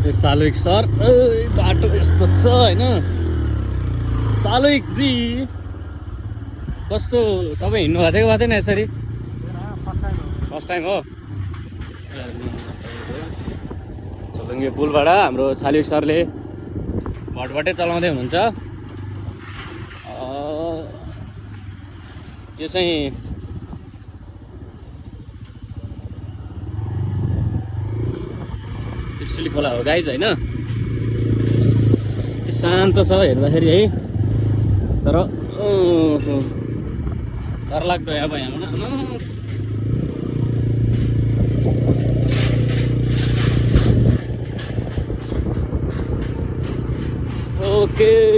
चाहिँ सालुक सर बाटो यस्तो छ होइन सालुक जी कस्तो तपाईँ हिँड्नु भएको थिएन यसरी फर्स्ट टाइम हो सोलुङ्गे पुलबाट हाम्रो सालुक सरले भटभटे चलाउँदै हुनुहुन्छ यो चाहिँ त्रिशुली खोला हो गाइज होइन शान्त छ हेर्दाखेरि है तर डरलाग्दो अब यहाँ ओके